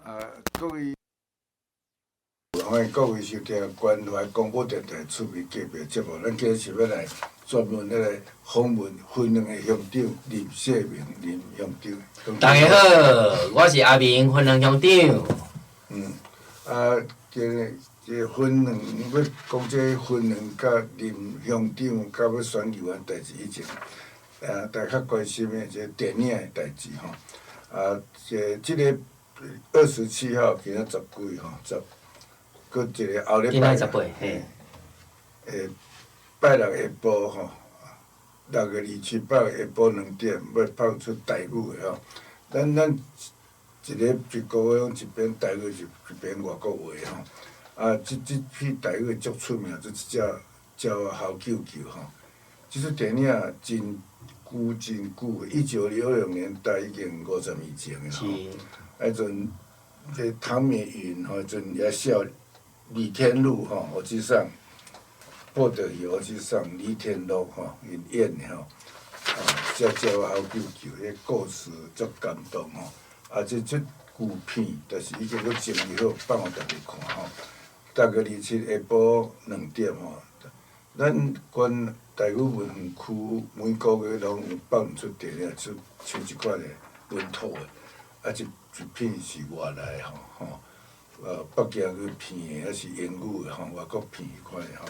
啊，各位，歡迎各位收聽關懷廣播電臺趣味隔壁節目。咱今日是欲來專門咧來訪問芬園的鄉長林世明林鄉長。大家好，我是阿明芬園鄉長。啊，這個芬園欲講這個芬園佮林鄉長佮欲選議員代誌以前，啊，大家較關心的這個電影的代誌吼。啊，這個27號今仔十幾吼，十，閣一個後禮拜。今仔十八，嘿。拜六下晡吼，6月27拜六下晡2點，欲放出台語的吼。咱一个一個月攏一遍台語，一遍外國話吼。啊，這篇台語足出名，就這隻鳥仔猴舅舅吼。這齣電影真久真久，1960年代已經50年前的吼。彼陣，這唐美雲吼，陣也少，李天祿吼，予之上，報道戲予之上，李天祿吼，𪜶演的吼，啊，這鳥仔猴舅舅，彼故事足感動吼。啊，這出舊片，但是已經閣整理好，放予大家看吼。6月27下晡2點吼，咱關台語文園區每個月攏有放出電影，出像這款的本土的，啊，一一片是外來的吼吼，北京語片的，抑是英語的吼，外國片款的吼。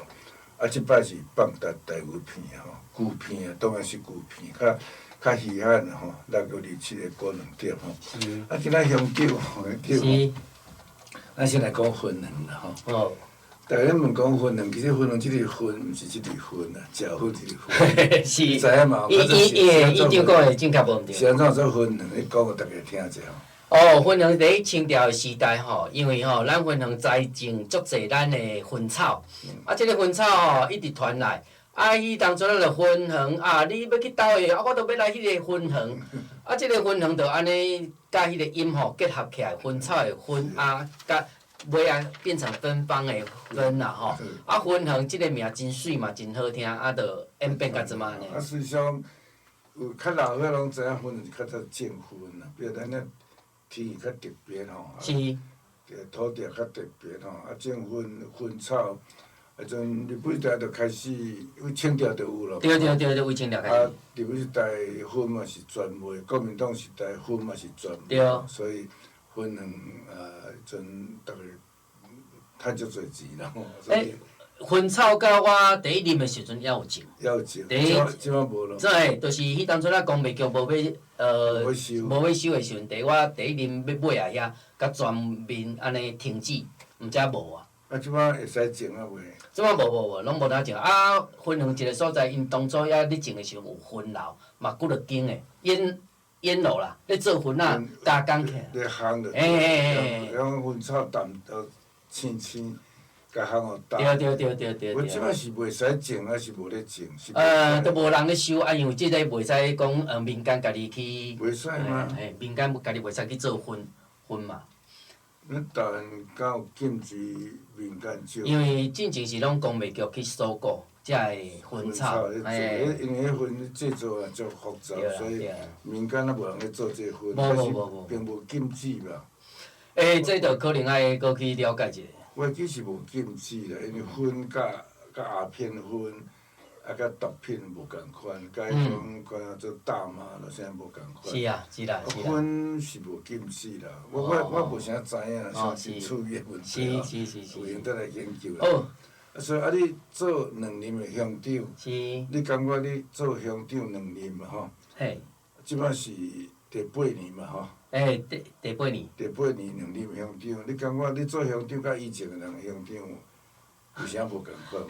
啊，這擺是放台語片的吼，舊片啊，當然是舊片，較較稀罕的吼。6月27下晡2點吼。啊，今仔鄉長吼，鄉長，咱先來講芬園啦吼。逐家問講芬園，其實芬園這個芬，毋是這個薰啊，食薰這個薰。知影嘛？伊伊伊伊長講的正確無毋對。是按怎做芬園？你講予大家聽者吼。哦，芬園佇咧清朝的時代吼，因為吼，咱芬園栽種足濟咱的薰草，啊，這個薰草吼一直傳來，啊，彼當陣咱就芬園啊，你欲去佗位，啊，我都欲來彼個芬園，啊，這個芬園就按呢，佮彼個音吼結合起來，薰草的薰啊，佮尾仔變成芬芳的芬啦吼，啊，芬園這個名真媠嘛，真好聽，啊，就演變到這麼按呢。啊，實際上有較老歲攏知影芬園是較早種薰啦，比如咱咧天氣較特別吼，土地較特別吼，啊種薰薰草，彼陣日本時代就開始，為清朝就有咯。對對對對，為清朝開始。啊，日本時代薰嘛是專賣，國民黨時代薰嘛是專賣，所以芬園啊，彼陣逐个趁足濟錢啦吼。欸，薰草到我第一任的時陣猶有種。猶有種。第一，這擺無咯。這就是彼當陣仔公賣局無欲收的時陣，佇我第一任欲尾仔遐，共全面按呢停止，毋才無啊。啊，這擺會使種啊未？這擺無無無，攏無得種。啊，芬園一个所在，𪜶當初遐咧種的時陣有薰樓，嘛幾落間的煙煙樓啦，咧做薰仔加工起來。咧烘就。欸欸欸。種薰草淡都青青，共烘予焦。對對對對對。我這擺是袂使種，抑是無咧種？都無人咧收，啊，因為這个袂使講民間家己去。袂使嗎？嘿，民間家己袂使去做薰薰嘛。咱台灣敢有禁止民間種？因為進前是攏公賣局去收購，才會薰草。嘿。因為彼薰製作也足複雜，所以民間也無人咧做這個薰，無無無無。並無禁止吧？欸，這就可能愛閣去了解一下。我記是無禁止啦，因為薰佮鴉片薰，啊，佮毒品無仝款，佮彼種款做大麻咯啥無仝款。是啊，是啦，是啦。薰是無禁止啦，我無啥知影，啥是趣味的問題吼，有閒再來研究啦。啊，所以啊，你做兩任的鄉長，你感覺你做鄉長兩任嘛吼？嘿。這擺是第八年嘛吼？欸，第八年。第八年兩任鄉長，你感覺你做鄉長佮以前的人鄉長有啥無仝款？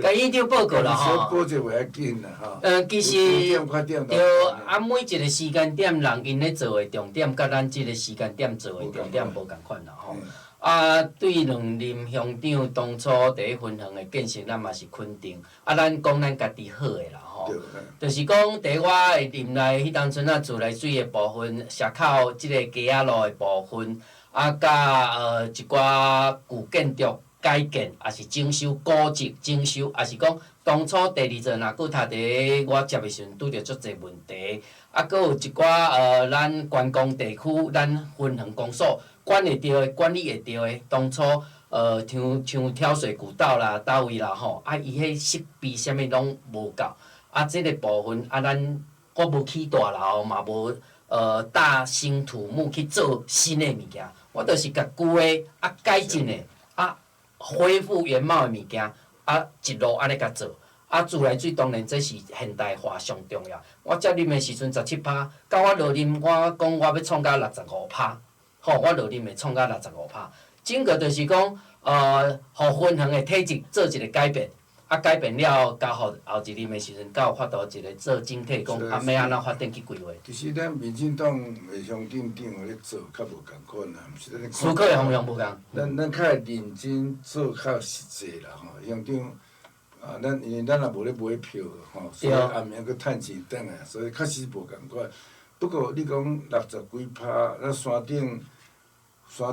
共院長報告啦吼。小報者袂要緊啦吼。其實對啊，每一個時間點，人𪜶咧做的重點，佮咱這個時間點做的重點無仝款啦吼。啊，對兩任鄉長當初佇咧芬園的建設，咱嘛是肯定。啊，咱講咱家己好的啦吼。就是講，佇我的任內，彼當陣仔自來水的部分，社口這個街仔路的部分，啊，佮一寡舊建築改建，抑是整修古蹟整修，抑是講當初第二座若閣讀佇我接的時陣，拄著足濟問題，啊，閣有一寡咱觀光地區，咱分園公所管會著的、管理會著的，當初像挑水古道啦、佗位啦吼，啊，伊彼設備啥物攏無夠，啊，這个部分啊，咱我無起大樓嘛，無大興土木去做新的物件，我就是共舊的啊改進的啊恢復原貌的物件啊一路按呢共做。啊，自來水當然這是現代化上重要。我接任的時陣17趴，到我落任，我講我欲創到65趴，吼，我落任會創到六十五趴。整個就是講，予分園的體質做一個改變，啊，改變了後，交予後一任的時陣，才有法度一個做整體，講啊，欲按怎發展去規劃。其實咱民進黨的鄉鎮長咧做較無仝款啦，毋是咱咧。思考的方向無仝。咱較會認真做較實際啦吼，鄉長。啊，咱因為咱也無咧買票吼，所以暗暝閣趁錢轉來，所以確實無仝款。不過你講六十幾趴，咱山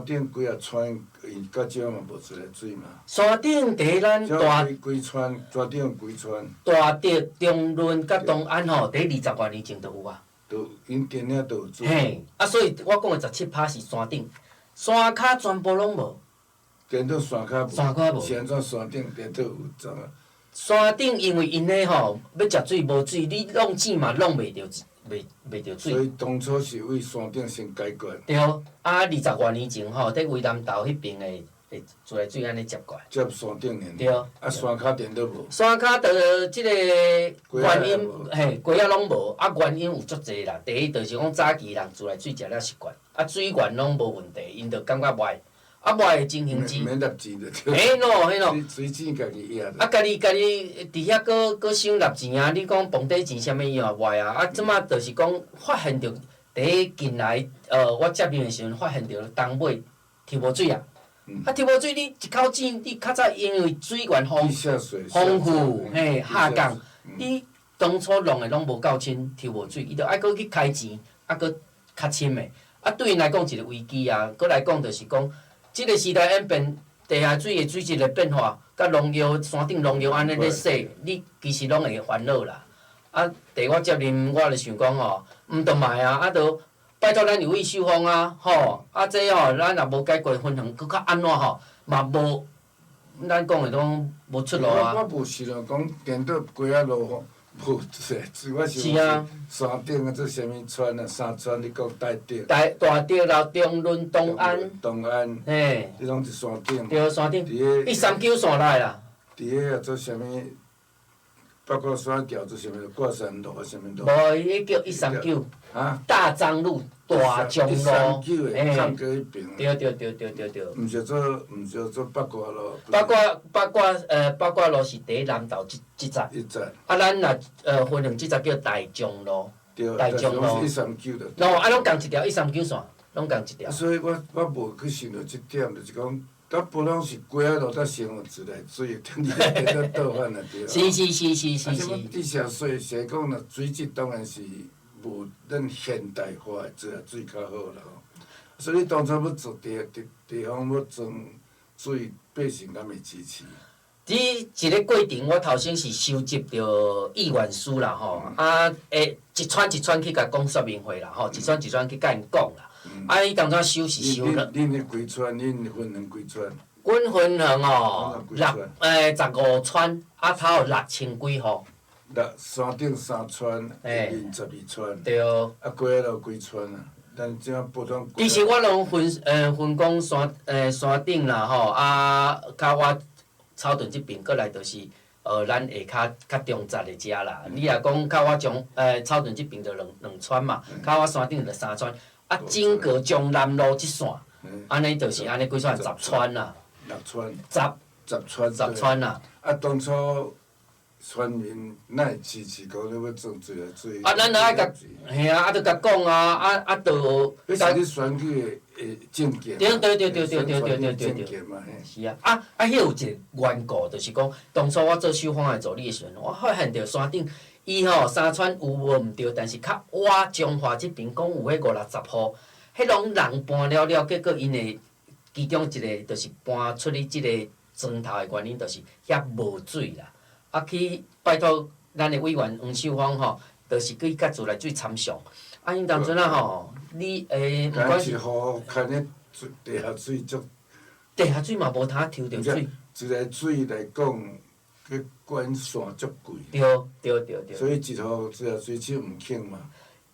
頂幾仔村，因到這嘛無自來水嘛。山頂佇咱大。幾村？山頂幾村？大竹、中崙佮東安吼，佇20外年前就有啊。都𪜶電遐都有水。嘿，啊，所以我講的十七趴是山頂，山跤全部攏無。顛倒山跤無。山跤無。是按怎山頂顛倒有怎啊？山頂因為𪜶彼吼欲食水無水，你弄井嘛弄袂著，袂著水。所以當初是為山頂先解決。對，啊，20外年前吼，佇圍南投彼爿的的自來水按呢接過來。接山頂爾。對。啊，山跤顛倒無。山跤就這个原因，嘿，雞仔攏無，啊，原因有足濟啦。第一就是講早期人自來水食了習慣，啊，水源攏無問題，𪜶就感覺袂。啊，無的情形之，免納錢就對。嘿喏，嘿喏。水錢家己掖。啊，家己家己佇遐閣閣收納錢啊！你講磅底錢啥物伊嘛袂啊！啊，這馬就是講發現著，佇近來，我接任的時陣發現著東尾抽無水啊！啊，抽無水，你一口井，你較早因為水源豐富，嘿，下降，你當初弄的攏無夠深，抽無水，伊著愛閣去開錢，啊，閣較深的，啊，對𪜶來講一個危機啊！閣來講就是講。這个時代演變，地下水的水質的變化，佮農藥山頂農藥按呢咧洗，你其實攏會煩惱啦。啊，佇我接任，我就想講吼，毋著賣啊，啊，著拜託咱有意秀峰啊，吼，啊，這吼，咱若無解決分園，閣較按怎吼，嘛無，咱講的攏無出路啊。我無想著講顛倒雞仔路吼。無自來水，我想山頂啊，做啥物村啊？三村你講大竹。大竹啦，中崙、東安。東安。嘿。這攏是山頂。對，山頂。139線內啦。佇彼個做啥物？八卦山橋做啥物？掛山路啊，啥物路？無，彼叫139。啊？大彰路、大彰路。139的，藏過彼爿。對對對對對對。毋是做，毋是做八卦路。八卦路是佇南投這這節。一節。啊，咱若分園這節叫大彰路。對，大彰路。139就。喏，啊，攏仝一條139線，攏仝一條。所以我無去想著這點，就是講，咱本來是雞仔路才先有自來水，等於咧倒反啊對。是是是是是是。啊，這地下水，是講若水質當然是無咱現代化的自來水較好啦吼。所以當初欲做地方欲裝水，百姓敢會支持？佇這个過程，我頭先是收集著意願書啦吼，啊，會一串一串去共講說明會啦吼，一串一串去共𪜶講啦。啊，伊當初收是收了。恁恁幾村？恁分園幾村？阮分園哦，六15村，啊，頭有6000幾戶。六山頂三村，下面12村。對。啊，雞仔路幾村啊？咱這普通。其實我攏分講山頂啦吼，啊，較我草屯這爿過來就是，咱下跤較中節的遮啦。你若講較我中草屯這爿就兩村嘛，較我山頂就三村。啊，整個中南路這線，按呢就是按呢幾村十村啦。六村。十。十村。十村啦。啊，當初村民哪會支持講你欲裝自來水？啊，咱著愛共，嘿啊，啊，著共講啊，啊啊，著。彼是你選舉的政見。對對對對對對對對對。是啊，啊啊，彼有一個緣故，就是講當初我做秀芳的助理的時陣，我發現著山頂伊吼三村有無毋對，但是較倚彰化這爿講有彼五六十戶，彼攏人搬了了，結果𪜶的其中一个就是搬出去這个磚頭的原因，就是遐無水啦。啊，去拜託咱的委員黃秀芳吼，就是去佮自來水參詳。啊，彼當陣啊吼，你毋管是雨牽咧地下水足，地下水嘛無通抽著水。自來水來講，去管線足貴。對對對對。所以一雨自來水廠毋肯嘛。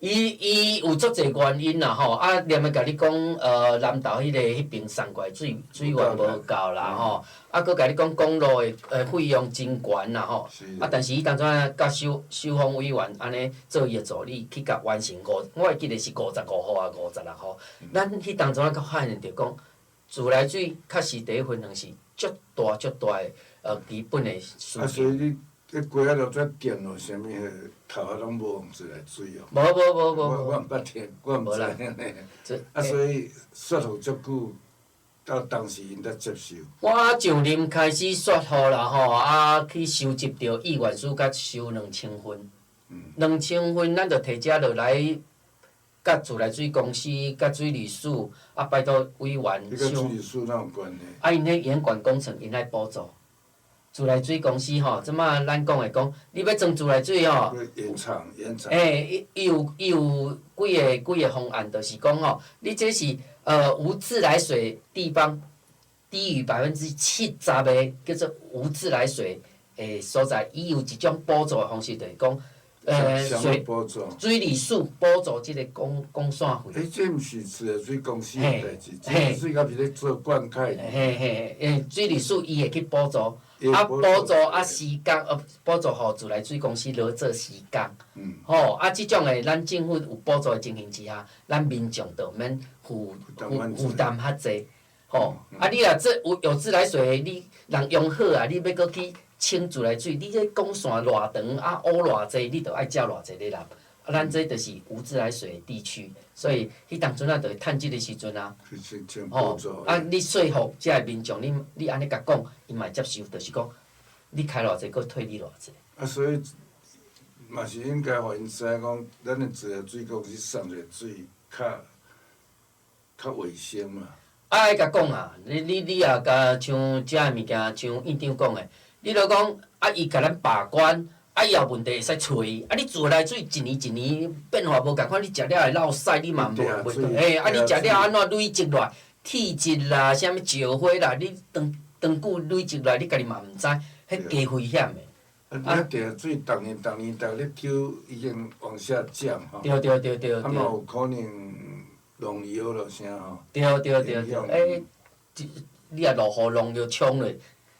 伊伊有足濟原因啦吼，啊，連會共你講，南投彼个彼爿送過來水水源無夠啦吼，啊，閣共你講公路的費用真懸啦吼，啊，但是彼當陣啊，佮秀秀峰委員按呢做伊的助理去共完成五，我會記得是55戶啊，56戶。咱彼當陣啊，閣發現著講，自來水確實佇咧芬園是足大足大的基本的需求。這街仔路遮電路啥物彼頭仔攏無用自來水哦。無無無無。我毋捌聽，我毋知影呢。啊，所以說服足久，到當時𪜶才接受。我上任開始說服啦吼，啊去收集著意願書，佮收2000份。2000份，咱就提遮落來，佮自來水公司、佮水利署，啊拜託委員。這佮水利署哪有關係？啊，𪜶彼延管工程，𪜶愛補助。自來水公司吼，這馬咱講的講，你欲裝自來水吼，延長延長。欸，伊伊有伊有幾个幾个方案，就是講吼，你這是無自來水地方低於70%的叫做無自來水的所在，伊有一種補助的方式，就是講，水水利署補助這個公公線費。欸，這毋是自來水公司的代誌，自來水敢是咧做灌溉。嘿嘿，欸，水利署伊會去補助。啊，補助啊，施工補助予自來水公司落做施工，吼啊，這種的咱政府有補助的情形之下，咱民眾就免負負負擔較濟，吼啊，你若這有有自來水，你人用好啊，你欲閣去清自來水，你這管線偌長啊，烏偌濟，你就愛繳偌濟咧啦。啊，咱這就是無自來水的地區，所以彼當陣啊，就會趁這个時陣啊，吼啊，你說服遮个民眾，你你按呢共講，𪜶嘛會接受，就是講你開偌濟，閣退你偌濟。啊，所以嘛是應該予𪜶知影講，咱的自來水公司送的水較較衛生嘛。啊，愛共講啊，你你你也共像遮个物件，像院長講的，你著講啊，伊共咱把關。啊，伊有問題會使揣伊。啊，你自來水一年一年變化無仝款，你食了會落屎，你嘛無袂嘿，啊，你食了按怎累積落來，鐵質啦，啥物石灰啦，你長長久累積落來，你家己嘛毋知，彼加危險的。啊，你地下水逐年逐年逐咧抽，已經往下降吼。對對對對對。啊嘛有可能農藥囉啥吼。對對對對，欸，你若落雨農藥沖落，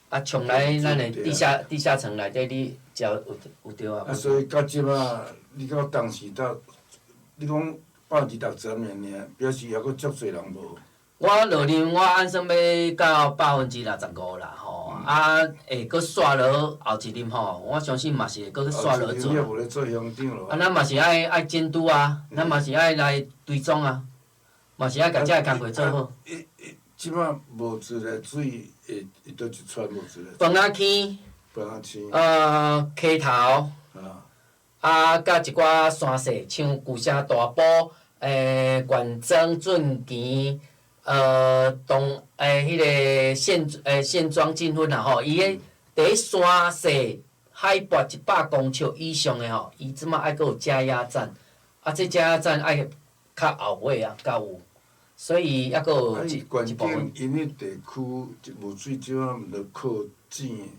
啊沖來咱的地下地下層內底，你才有有著啊。啊，所以到這馬，你到當時到，你講60%爾爾，表示猶閣足濟人無。我落任，我按算欲到65%啦吼，啊會閣煞落後一任吼，我相信嘛是會閣煞落做。你也無咧做鄉長咯。啊，咱嘛是愛愛監督啊，咱嘛是愛來追蹤啊，嘛是愛共遮个工課做好。這馬無自來水，會會佗一村無自來水？房仔坑。房仔坑。溪頭。啊。啊，佮一寡山勢，像舊城大埔、縣莊、圳墘。東彼个縣縣莊鎮分啦吼，伊彼佇山勢海拔100公尺以上的吼，伊這馬愛閣有加壓站，啊，這加壓站愛較後尾啊，較有，所以猶閣有一一部分。𪜶彼地區無水，這馬毋著靠井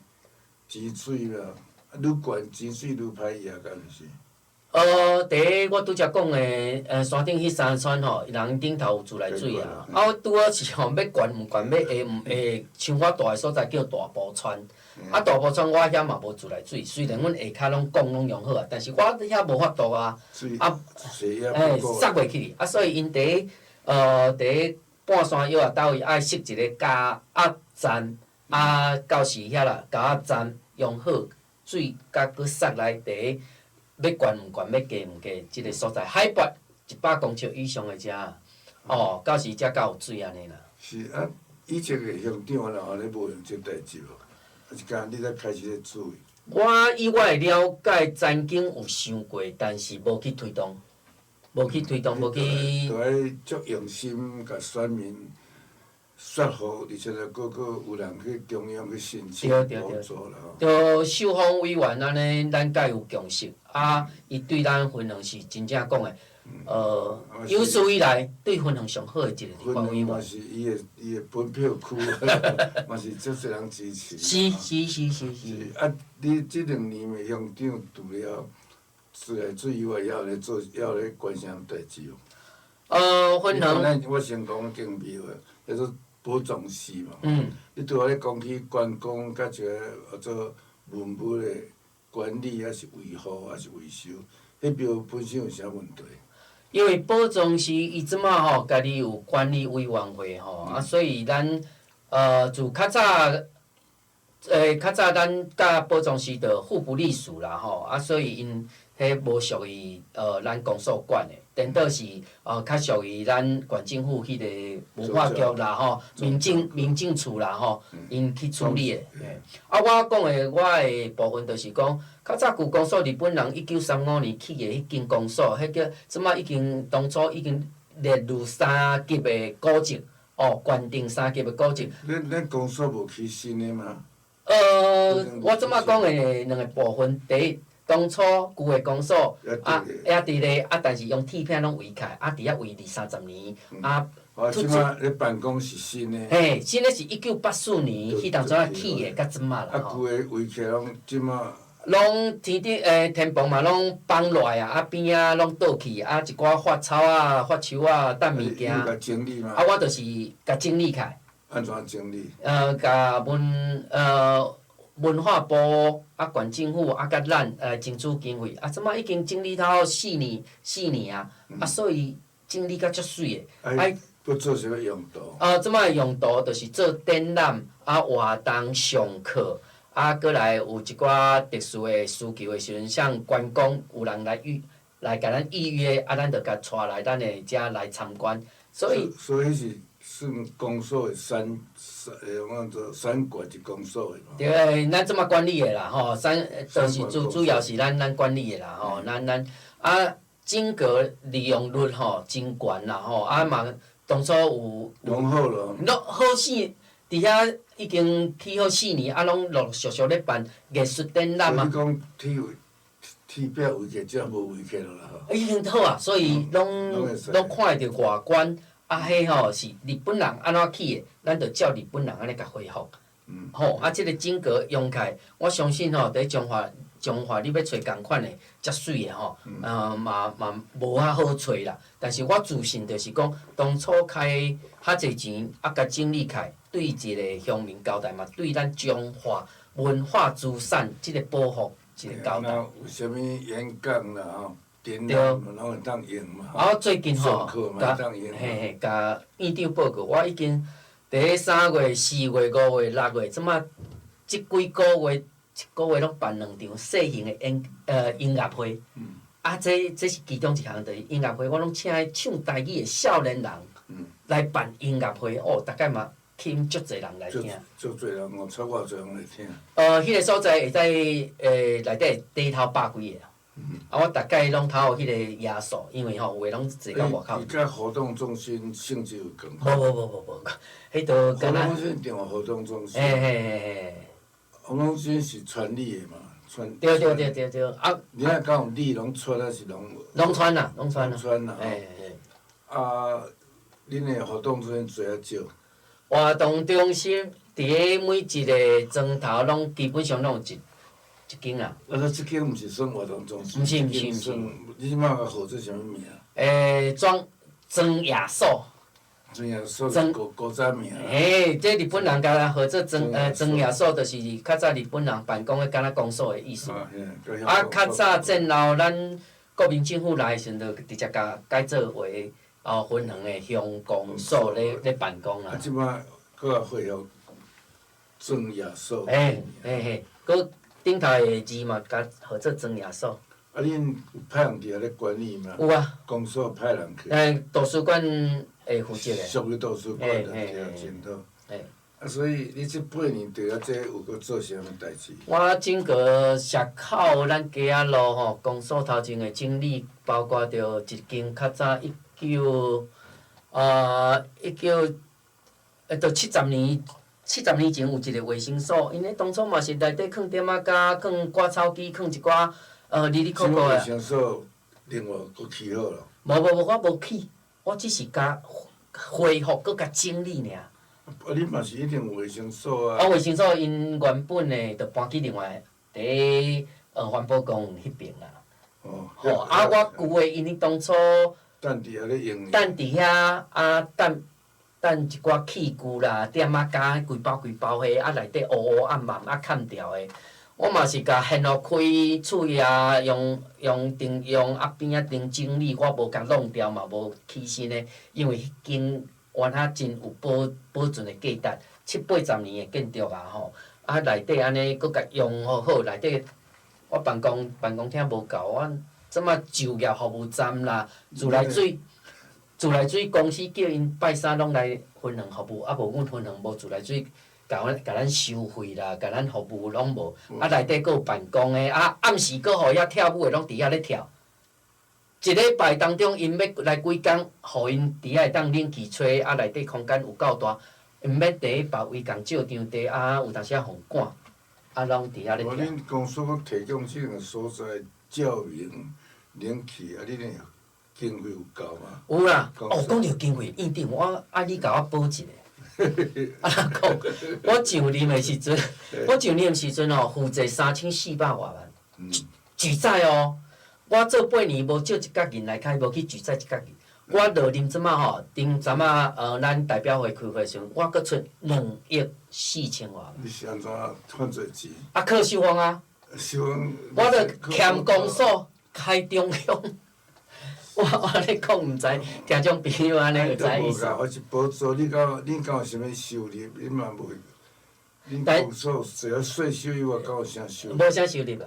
井水啦，愈懸井水愈歹壓，敢毋是？佇我拄才講的，山頂彼三村吼，人頂頭有自來水啊。啊，我拄好是吼，欲懸毋懸，欲下毋下，像我住的所在叫大埔村。啊，大埔村我遐嘛無自來水，雖然阮下跤攏管攏用好啊，但是我遐無法度啊。啊，欸，塞袂去，啊，所以𪜶佇佇半山腰仔佗位愛設一个加壓站，啊，到時遐啦，加壓站用好，水佮閣塞來佇。欲懸毋懸，欲加毋加，這个所在海拔100公尺以上的遮，哦，到時才較有水按呢啦。是啊，以前的鄉長若按呢無用這代誌無？還是敢你才開始咧注意？我以我的了解，曾經有想過，但是無去推動，無去推動，無去。著愛足用心，共選民。說服，而且閣閣有人去中央去申請補助啦吼。對，秀峰委員按呢，咱佮有共識，啊，伊對咱芬園是真正講的，有史以來對芬園上好的一個立法委員。嘛是伊的本票區，嘛是足濟人支持。是是是是是。啊，你這2年的鄉長除了自來水以外，還有咧做，還有咧關啥代誌無？芬園。我先講間廟的，叫做寶藏寺嘛。你拄仔咧講起觀光，佮一個叫做文物的管理，抑是維護，抑是維修，彼廟本身有啥問題？因為寶藏寺伊這馬吼，家己有管理委員會吼，啊，所以咱自較早，較早咱佮寶藏寺就互不隸屬啦吼，啊，所以𪜶彼無屬於咱公所管的，顛倒是較屬於咱縣政府彼个文化局啦吼，民政處啦吼，𪜶去處理的。啊，我講的我的部分就是講，較早舊公所日本人1935年起的彼間公所，彼個這馬已經當初已經列入三級的古蹟，哦，縣定三級的古蹟。恁公所無起新的嗎？我這馬講的兩個部分，第一，當初舊的公所啊，也佇咧啊，但是用鐵片攏圍起來，啊，佇遐圍二三十年，啊，哦，這馬咧辦公是新的。嘿，新的是1984年，彼當陣仔起的，佮這馬啦吼。啊，舊的圍起來攏這馬。攏天頂天棚嘛攏崩落來啊，啊邊仔攏倒去，啊一寡發草啊、發樹啊、等物件。啊，整理嗎？啊，我就是共整理起來。按怎整理？共文化部啊，縣政府啊，佮咱來爭取經費，啊，這馬已經整理到四年啊，啊，所以整理甲足媠的。啊，閣做啥物用途？這馬用途就是做展覽啊、活動、上課，啊，閣來有一寡特殊的需求的時陣，像觀光有人來預來共咱預約，啊，咱就共帶來咱的遮來參觀。所以，所以是算公所的山，講做山管是公所的嘛。對，咱這馬管理的啦，吼，山就是主要是咱管理的啦，吼，咱啊，整個利用率吼真懸啦，吼，啊嘛當初有。攏好咯。攏好死，佇遐已經起好四年，啊，攏陸陸續續咧辦藝術展覽啊。你講鐵鐵壁圍起，這無圍起落啦吼。已經好啊，所以攏看會著外觀。啊，彼吼是日本人按怎起的，咱就照日本人按呢共恢復。吼，啊，這個整個用起來，我相信吼，佇彰化，彰化你欲揣仝款的，遮媠的吼，嘛無遐好揣啦。但是我自信就是講，當初開較濟錢，啊，共整理起來，對一個鄉民交代嘛，對咱彰化文化資產這個保護一個交代。有啥物演講啦吼？對，攏會當用嘛。啊，最近吼，共嘿嘿，共院長報告，我已經佇咧3月、4月、5月、6月，這馬這幾個月，一個月攏辦兩場細型的音樂會。啊，這是其中一項，就是音樂會，我攏請彼唱台語的少年人來辦音樂會，哦，大概嘛吸引足濟人來聽。足濟人，哦，超偌濟人來聽。彼個所在會使內底底頭百幾个。啊，我逐擺攏頭有彼個耶數，因為吼有的攏坐到外口。伊佮活動中心性質有仝款？無無無無無，彼度活動中心定活動中心。嘿嘿嘿嘿。活動中心是傳理的嘛？傳。對對對對對，啊。你若講有理攏傳抑是攏？攏傳啦，攏傳啦。傳啦。嘿嘿。啊，恁的活動中心坐較少。活動中心佇咧每一个磚頭攏基本上攏有一間啊。啊，這間毋是算活動中心。毋是毋是毋是。你這馬號做啥物名？莊莊亞所。莊亞所是古早名。嘿，這日本人共咱號做莊亞所，就是較早日本人辦公的敢若公所的意思。啊，較早戰後咱國民政府來的時陣，就直接共改做為芬園的鄉公所咧辦公啦。啊，這馬閣恢復莊亞所。嘿嘿嘿，閣頂頭的字嘛，共號做莊亞所。啊，恁有派人佇遐咧管理嗎？有啊。公所派人去。圖書館會負責的。屬於圖書館的，對，真好。啊，所以你這八年佇遐這有閣做啥物代誌？我整個社口咱街仔路吼，公所頭前的整理，包括著一間較早一九都七十年，七十年前有一个衛生所，𪜶咧當初嘛是內底囥點仔膠，囥割草機，囥一寡哩哩扣扣的。衛生所另外閣起好咯。無無無，我無起，我只是共恢復，閣共整理爾。啊，你嘛是一定有衛生所啊。啊，衛生所𪜶原本的就搬去另外佇環保公園彼爿啦。哦。吼，啊，我舊的𪜶彼當初。等佇遐咧用。等佇遐啊，等等一寡器具啦，點仔膠規包規包彼，啊內底烏烏暗暗啊崁掉的，我嘛是共現予開喙啊，用用燈用啊邊仔燈整理，我無共弄掉嘛，無起新的，因為彼間原仔真有保保存的價值，七八十年的建築啊吼，啊內底按呢閣共用予好，內底我辦公辦公廳無夠，我這馬就業服務站啦，自來水。自來水公司叫𪜶拜三攏來分園服務，啊無阮分園無自來水，共阮共咱收費啦，共咱服務攏無。啊內底閣有辦公的，啊暗時閣予遐跳舞的攏佇遐咧跳。一禮拜當中，𪜶欲來幾工，予𪜶佇遐會當冷氣吹，啊內底空間有夠大，毋免佇別位共借場地，啊有當時仔予趕，啊攏佇遐咧跳。無恁公司閣提供這個所在照明、冷氣，啊，恁的經費有夠嗎？有啦，哦，講著經費，院長，我啊，你共我補一下。啊，講，我上任的時陣，我上任的時陣吼，負債3400外萬，舉債哦。我做八年無借一角銀來開，無去舉債一角銀。我落任這馬吼，頂陣仔咱代表會開會時陣，我閣出2億4千外萬。你是按怎趁濟錢？啊，靠收風啊！收風。我著欠公所開中央。我我咧講毋知，聽眾朋友按呢會知意思。無我是補助，你敢你敢有啥物收入？你嘛無。恁公所除了稅收以外，敢有啥收入？無啥收入啊。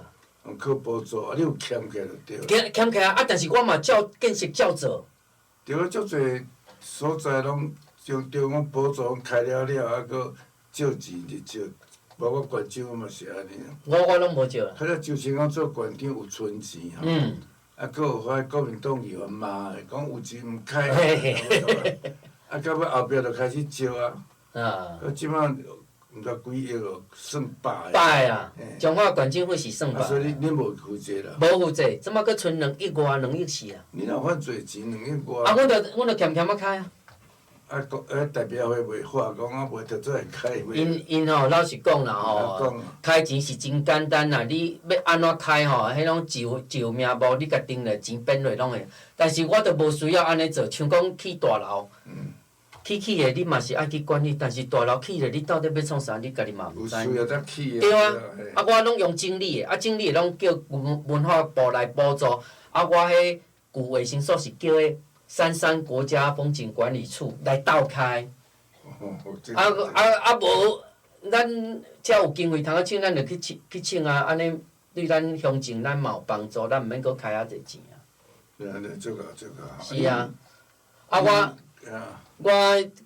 靠補助，啊，你有欠起來就對。欠欠起來啊！但是我嘛照建設照做。對啊，足濟所在攏將中央補助攏開了了，啊，閣借錢就借，包括縣長嘛是按呢。我我攏無借。較早周清光做縣長有存錢吼。啊，閣有遐國民黨議員罵的，講有錢毋開，啊，到尾後壁就開始借啊。啊。這擺毋知幾億哦，算百個。百個啊！彰化縣政府是算百。啊，所以你恁無負債啦？無負債，這擺閣存兩億外、2億4啊。你若遐濟錢，兩億外。啊，阮著阮著儉儉仔開啊。啊，國欸代表會袂話講啊，袂著做會開。𪜶𪜶吼，老實講啦吼，開錢是真簡單啦，你欲按怎開吼，彼攏就就名目，你共定落錢變落攏會。但是我著無需要按呢做，像講起大樓，起起的你嘛是愛去管理，但是大樓起了，你到底欲創啥，你家己嘛毋知。有需要才起。對啊，啊我攏用整理的，啊整理的攏叫文文化部來補助，啊我彼舊衛生所是叫彼三山國家風景管理處來鬥開。啊啊啊！無，咱才有經費通去請，咱就去請去請啊！按呢對咱鄉政咱嘛有幫助，咱毋免閣開遐濟錢啊。是啊，啊我我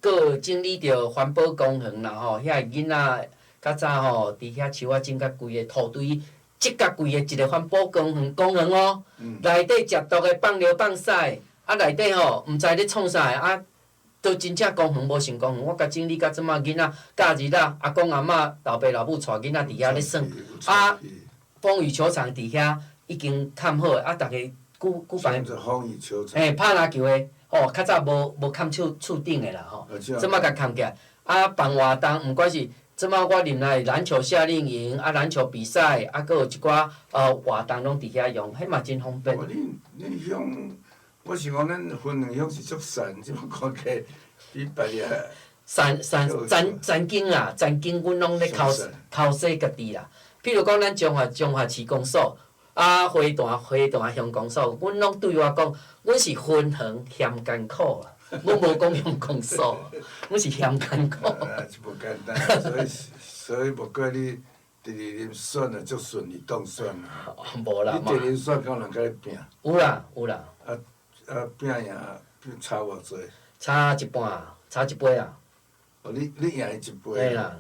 閣有整理著環保公園啦吼，遐个囡仔較早吼，佇遐樹仔種甲規个土堆，積甲規个一個環保公園公園哦，內底食毒的放尿放屎，啊內底吼毋知咧創啥的啊。都真正公園無像公園，我共整理甲這馬囡仔假日啊，阿公阿嬤、老爸老母帶囡仔佇遐咧耍，啊，風雨球場佇遐已經崁好，啊，逐家舉舉辦，嘿，拍籃球的，吼，較早無無崁厝厝頂的啦吼，這馬共崁起來，啊，辦活動，毋管是這馬我入來籃球夏令營，啊，籃球比賽，啊，閣有一寡活動攏佇遐用，彼嘛真方便。恁恁鄉，我想講咱芬園鄉是足散，這馬看起來比別个。散散曾曾經啦，曾經阮攏咧剾剾洗家己啦。譬如講，咱彰化彰化市公所，啊，花壇花壇鄉公所，阮攏對外講，阮是芬園嫌艱苦啊，阮無講鄉公所，阮是嫌艱苦。啊，這無簡單，所以所以無怪你第二任選啊，足順利當選啊。無啦。你第二任選，敢有人共你拼？有啦，有啦。啊啊！拼贏差偌濟？差一半，差一杯啊。哦，你你贏伊一杯。嘿啦。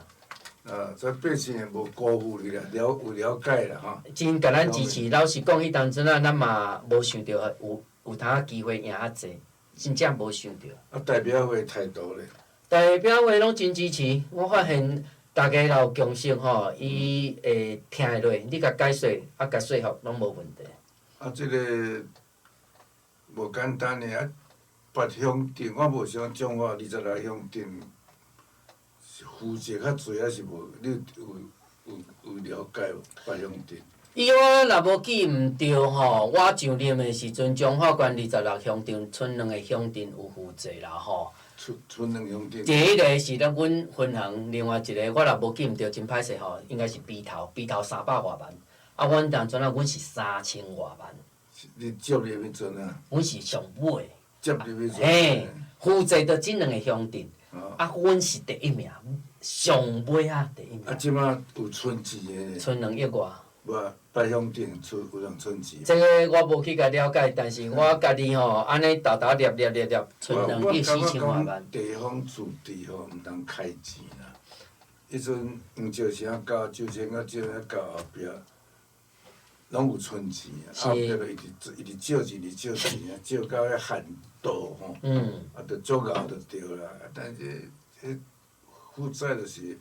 啊，這百姓也無辜負你啦，了有了解啦吼。真共咱支持，老實講，彼當陣啊，咱嘛無想著有有通機會贏遐濟，真正無想著。啊，代表會態度咧？代表話攏真支持，我發現大家若有共識吼，伊會聽會落，你共解說，啊，共說服攏無問題。啊，這个無簡單的啊，別鄉鎮我無想彰化26鄉鎮是負責較濟，還是無？你有了解無？別鄉鎮？以我若無記毋著吼，我上任的時陣，彰化縣26鄉鎮，賰兩個鄉鎮有負責啦吼。賰兩鄉鎮。第一个是咱阮分行，另外一个我若無記毋著，真歹勢吼，應該是埤頭，埤頭三百外萬，啊，阮當陣啊，阮是三千外萬。你接入去陣啊？阮是上尾。接入去陣。嘿，負責著這兩個鄉鎮，啊，阮是第一名，上尾啊，第一名。啊，這馬有賰錢的。賰兩億外。無，別鄉鎮賰有人賰錢。這个我無去共了解，但是我家己吼，按呢沓沓粒粒粒粒，賰2億4千外萬。地方自治吼，毋通開錢啦。彼陣黃石城到九千到這到後壁，攏有賰錢啊。後壁就一直一直借錢，一直借錢啊，借到彼限度吼。啊，就足𠢕就對啦。但是彼負債就是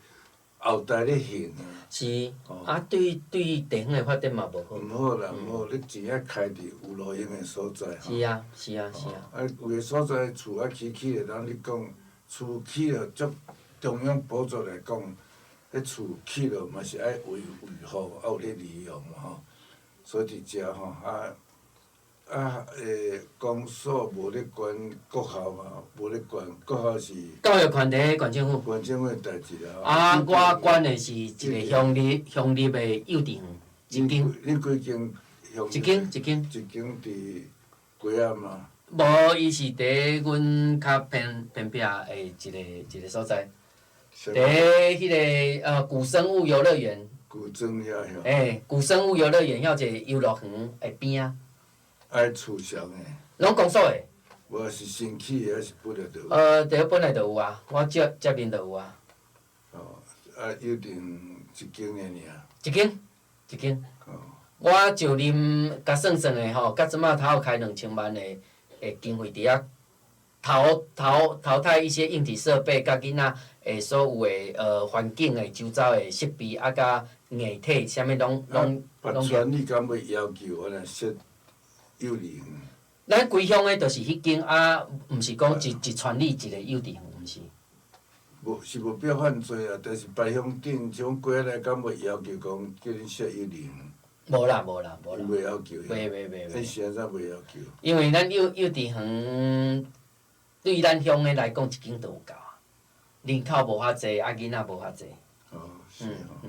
後代咧還啊。是，啊，對對地方的發展嘛無好。毋好啦，毋好，你錢愛開佇有路用的所在吼。是啊，是啊，是啊。啊，有的所在厝仔起起來，人咧講厝起了，足中央補助來講，彼厝起了嘛是愛維維護，啊有咧利用嘛吼。所以佇遮吼啊啊公所無咧管國校嘛，無咧管國校是。教育權佇縣政府。縣政府的代誌啦。啊，我管的是一个鄉立鄉立的幼稚園，一間。你幾間鄉？一間一間。一間佇瓜仔嘛？無，伊是佇阮較偏偏僻的一个一个所在，佇彼个古生物遊樂園。古莊遐遐。欸，古生物遊樂園遐一个遊樂園的邊仔。愛厝上的。攏公所的。無是新起的，還是本來就有？佇本來就有啊，我接接任就有啊。哦，啊，幼稚園一間爾爾。一間，一間。哦。我上任共算算的吼，到這馬頭開2000萬的的經費佇遐淘淘淘汰一些硬體設備，佮囡仔的所有的環境的周遭的設備，啊，佮硬體，啥物攏攏攏。別村你敢欲要求我來設幼稚園？咱規鄉的就是彼間啊，毋是講一一村里一个幼稚園，毋是。無是無必要犯罪啊，但是別鄉鎮像過來，敢袂要求講叫恁設幼稚園？無啦無啦無啦。袂要求。袂袂袂袂。彼是按怎袂要求？因為咱幼幼稚園對咱鄉的來講，一間就有夠啊，人口無遐濟，啊囡仔無遐濟。哦，是吼。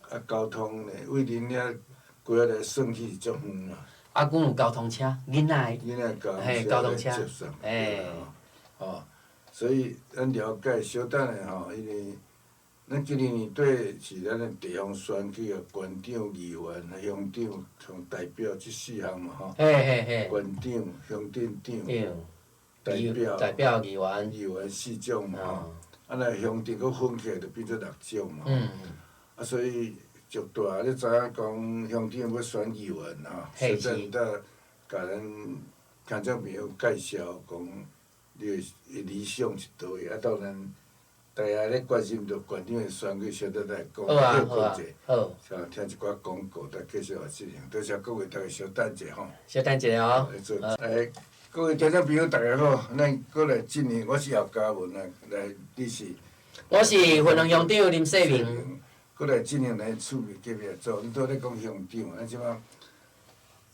啊，交通呢？為恁遐過來算起是足遠啦。啊，阮有交通車，囡仔的。囡仔交嘿，交通車。接送。嘿。哦，所以咱了解，小等下吼，因為咱今年年底是咱的地方選舉啊，縣長、議員、鄉長同代表這四項嘛吼。嘿嘿嘿。縣長、鄉鎮長、代表、代表議員、議員四種嘛吼。啊，若鄉鎮閣分起來，就變做六種嘛。啊，所以足大，你知影講鄉長欲選議員吼，小等得共咱聽眾朋友介紹講，你的理想是佗位，啊，當然。大家咧關心著縣長的選舉，小等來講，好啊，好啊，好。聽一寡廣告，再繼續來進行。多謝各位，大家小等者吼。小等一下哦。來，各位聽眾朋友，大家好，咱閣來進行，我是葉嘉文啊，來，你是？我是雲林鄉長林世明。閣來進行咱趣味隔壁組，恁拄咧講鄉長，咱這擺，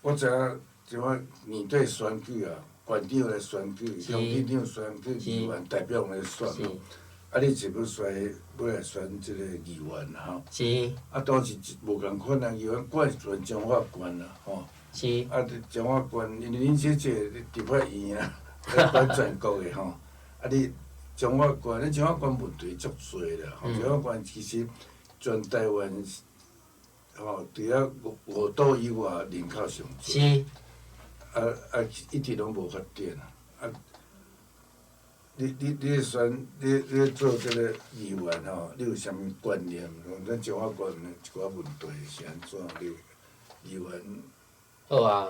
我知影這擺年底選舉啊，縣長來選舉，鄉鎮長選舉，議員代表來選。啊！你是欲選，欲來選這个議員啦吼？是。啊，當時無仝款啊，議員管是全彰化縣啦，吼。是。啊，彰化縣，因為恁這這立法院啊，管全國的吼。啊，你彰化縣，恁彰化縣問題足濟啦。吼，彰化縣其實全台灣，吼，除了五五都以外，人口上濟。是。啊啊，一直攏無發展啊。你咧選，你做這个議員吼，你有啥物觀念？講咱彰化縣的一寡問題是按怎？你議員？好啊，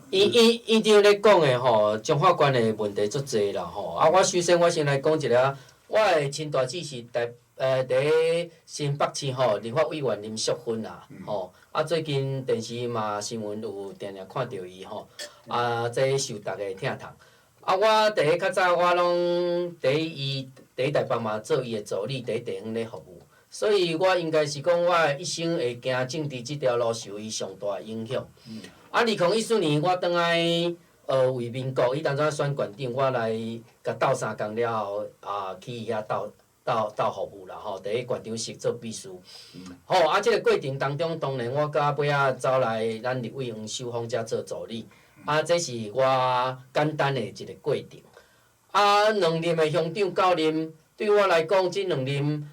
院長咧講的吼，彰化縣的問題足濟啦吼。啊，我首先我先來講一下我的親大姊是台佇咧新北市吼，立法委員林淑芬啦，吼，啊最近電視嘛新聞有定定看著伊吼，啊這受逐家疼痛。啊，我佇咧較早我攏佇伊佇台北嘛做伊的助理，佇地方咧服務，所以我應該是講我的一生會行政治這條路受伊上大的影響。啊，2014年我轉來為民國，彼當陣選縣長，我來共鬥相共了後，啊去伊遐鬥鬥鬥服務啦吼，佇咧縣長室做秘書。吼，啊，這個過程當中，當然我到尾仔走來咱立委黃秀芳遮做助理。啊，這是我簡單的一個過程。啊，兩任的鄉長到任，對我來講，這兩任，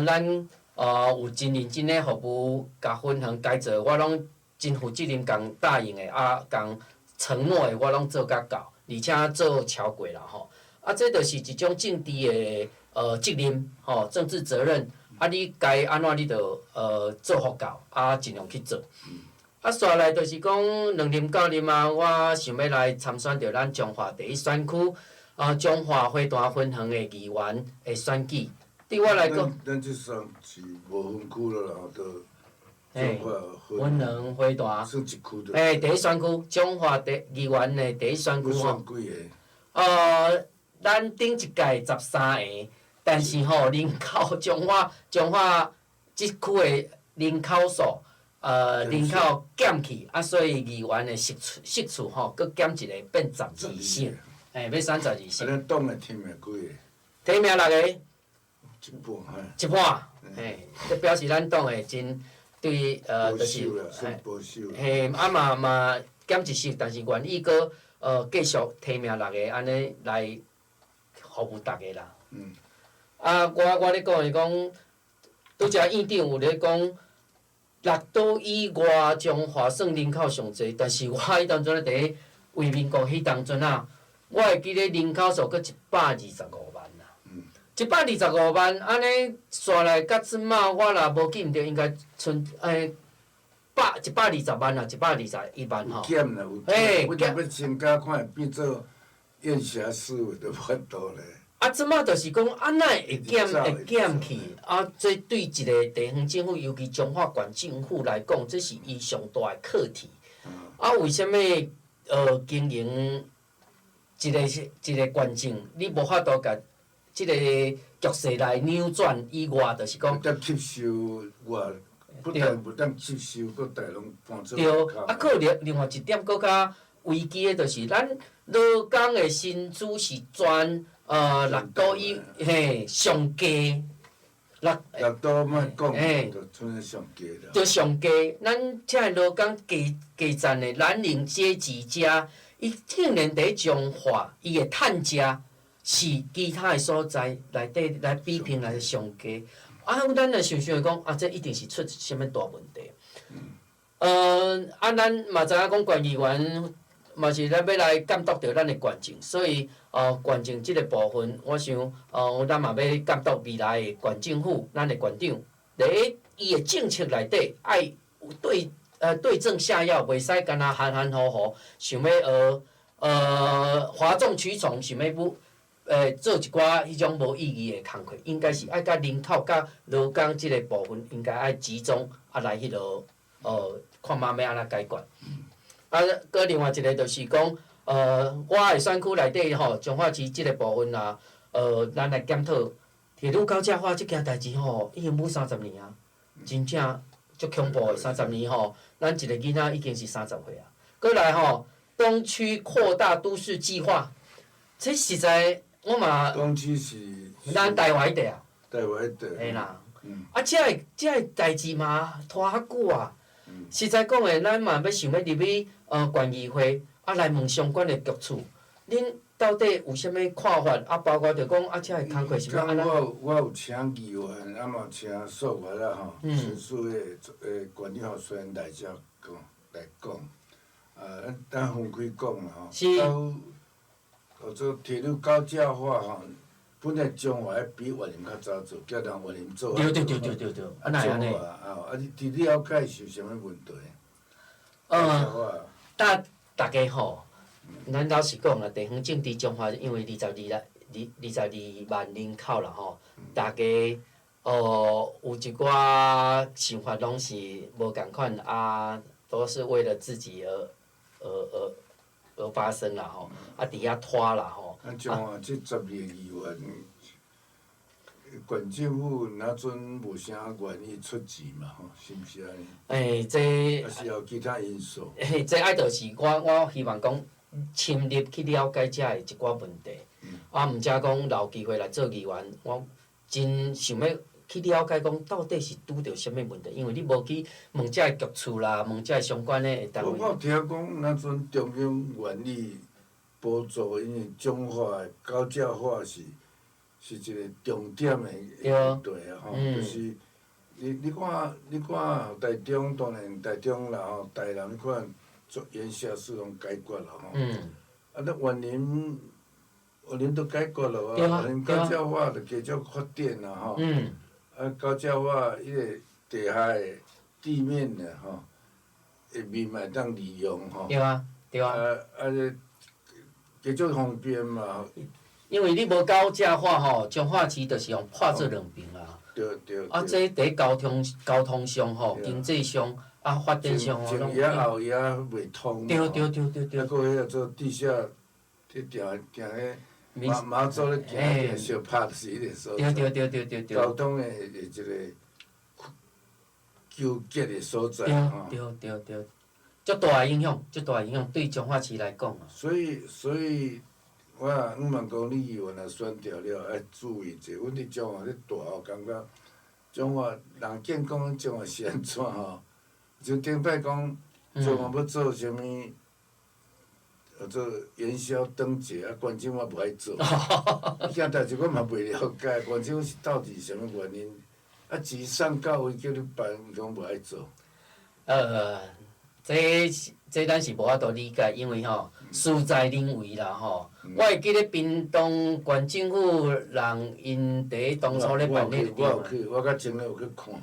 咱有真認真的服務，共分園該做，我攏真負責任，共答應的，啊，共承諾的，我攏做甲到，而且做超過啦吼。啊，這就是一種政治的責任，吼，政治責任。啊，你該按怎你就做予到，啊，盡量去做。啊，紲來就是講兩任到任啊，我想欲來參選著咱彰化第一選區，啊，彰化花壇分園的議員的選舉。對我來講，咱這算是無分區了啦，都彰化分園花壇，算一區就。嘿，第一選區，彰化第議員的第一選區吼。選幾个？咱頂一屆13個，但是吼人口彰化彰化這區的人口數。人口減去，啊，所以議員的席次席次吼，閣減一个，變十二席，嘿，欲選十二席。啊，咱黨的提名幾个？提名六个。一半嘿。一半，嘿，這表示咱黨的真對，就是，保守。嘿，啊嘛嘛減一席，但是願意閣繼續提名六个，按呢來服務逐家啦。啊，我咧講是講，拄才院長有咧講。六都以外，彰化算人口上濟，但是我彼當陣咧佇咧為民國彼當陣啊，我會記得人口數閣125萬啦。125萬，按呢紲來到這馬，我若無記毋著，應該賰百120萬啦，121萬吼。有減啦，有減。我若欲增加，看會變做燕霞思維都無法度咧。啊，這馬就是講，啊，哪會減會減去？啊，這對一個地方政府，尤其彰化縣政府來講，這是伊上大的課題。啊，為啥物經營一個一個縣政，你無法度共這個局勢來扭轉以外，就是講。當吸收外，不但不當吸收，閣帶攏搬做。對，啊，閣另另外一點，閣較危機的，就是咱勞工的薪資是全。六都以嘿上低，六六都莫講，就賰上低啦。就上低，咱遮的勞工低低層的藍領階級者，伊竟然佇彰化，伊的趁食是其他的所在內底來比拼來上低。啊，咱若想想講，啊，這一定是出啥物大問題。啊，咱嘛知影講，縣議員嘛是咱欲來監督著咱的縣政，所以，縣政這個部分，我想，咱嘛欲監督未來的縣政府，咱的縣長，佇伊的政策內底，愛對對症下藥，袂使干焦含含糊糊，想欲譁眾取寵，想欲不做一寡彼種無意義的工課，應該是愛佮人口佮勞工這個部分，應該愛集中啊來彼落，看覓欲按怎解決。啊，閣另外一個就是講，我的選區內底吼，彰化市這個部分啊，咱來檢討鐵路高架化這件代誌吼，已經滿三十年啊，真正足恐怖的三十年吼，咱一個囡仔已經是30歲啊。閣來吼，東區擴大都市計劃，這實在我嘛，東區是咱台灣彼塊啊，台灣彼塊，嘿啦，啊，這个這个代誌嘛拖較久啊。實在講的，咱嘛欲想欲入去縣議會，啊來問相關的局處，恁到底有啥物看法？啊，包括著講啊，這个工課是欲按怎？我有請議員，啊嘛請數月啦吼，新書的縣長候選人來遮講來講，啊，咱分開講啦吼。到叫做鐵路高架化吼，本來彰化比員林較早做，叫人員林做。對對對對對對，啊哪會按呢？啊，啊你佇了解是有啥物問題？逐逐家吼，咱老實講啊，地方政治彰化因為二十二來二22万人口啦吼，大家有一寡想法攏是無仝款啊，都是為了自己而發聲啦吼，啊佇遐拖啦吼。啊，像啊，這12個議員，縣政府若陣無啥願意出錢嘛吼，是毋是按呢？欸，這還是有其他因素？嘿，這愛就是我希望講深入去了解遮的一寡問題。啊，毋才講留機會來做議員，我真想欲去了解講到底是拄著啥物問題，因為你無去問遮的局處啦，問遮的相關的單位。我有聽講，若陣中央願意補助，因為彰化的高架化是一個重點的問題啊吼，就是你看台中當然台中啦吼，台南款做元宵事攏解決了吼。啊，那雲林雲林都解決了啊，雲林高架化就繼續發展啦吼。啊，高架化彼個地下的地面的吼，下面嘛會當利用吼。對啊，對啊。啊啊！這繼續方便嘛。因為你無高架化吼，彰化市就是予破做兩邊啊。對對。啊，這佇交通上吼，經濟上啊，發展上吼，攏。前遐後遐袂通。對對對對對。啊，閣彼個做地下，佇行行彼媽祖咧行，相拍就是彼個所在。對對對對對對。交通的一個糾結的所在吼。對對對，足大的影響，足大的影響，對彰化市來講啊。所以，我毋茫講你議員若選著了，愛注意者。阮佇彰化咧大吼，感覺彰化人見講彰化是按怎吼？就頂擺講彰化欲做啥物？做元宵燈節啊，縣政府無愛做。這件代誌我嘛袂了解，縣政府是到底是啥物原因？啊，錢送到位叫你辦，伊講無愛做。這咱是無法度理解，因為吼事在人為啦吼。我會記得屏東縣政府人𪜶佇當初咧辦彼個我有去，我較前日有去看。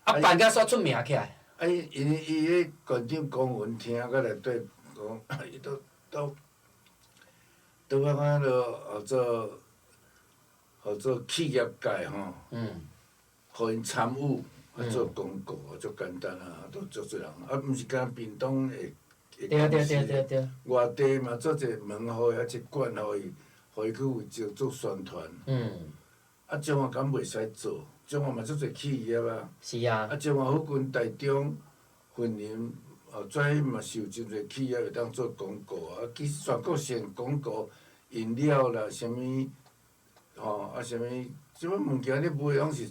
啊，辦甲煞出名起來。啊，伊伊彼縣長公文廳佮內底講，伊都我看彼號做企業界吼，予𪜶參與啊做廣告啊，足簡單啊，都足濟人啊，毋是干焦屏東會對對對對對。外地嘛做一個門戶，抑一館，予伊去負責做宣傳。啊，彰化敢袂使做？彰化嘛足濟企業啊。是啊。啊，彰化附近台中、雲林，哦，遮嘛是有真濟企業會當做廣告啊。其實全國性廣告、飲料啦，啥物，吼啊，啥物，這種物件咧賣，攏是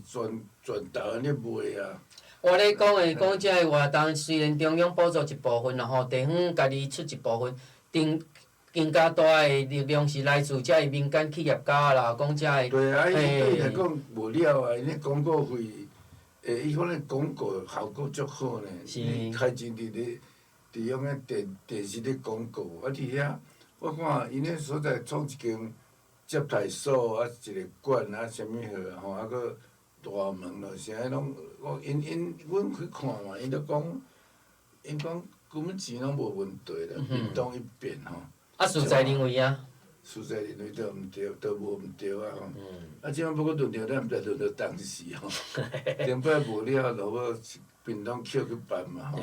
全台灣咧賣啊。我咧講的講這个活動，雖然中央補助一部分啦吼，地方家己出一部分，頂更加大的力量是來自這个民間企業家啦，講這个。對啊，伊對伊來講無了啊，𪜶咧廣告費，欸，伊反正廣告效果足好呢。是。開錢佇咧，佇用個電視咧廣告，啊佇遐，我看𪜶彼所在創一間接待所啊，一個館啊，啥物貨吼，啊閣大門咯，啥攏，我𪜶𪜶，阮去看嘛，𪜶都講，𪜶講根本錢攏無問題啦，屏東一邊吼。啊，事在人為啊。事在人為都毋對，都無毋對啊吼。啊，這擺欲閣輪著咱，毋知輪著當時吼。頂擺無了，落尾屏東抾去辦嘛吼。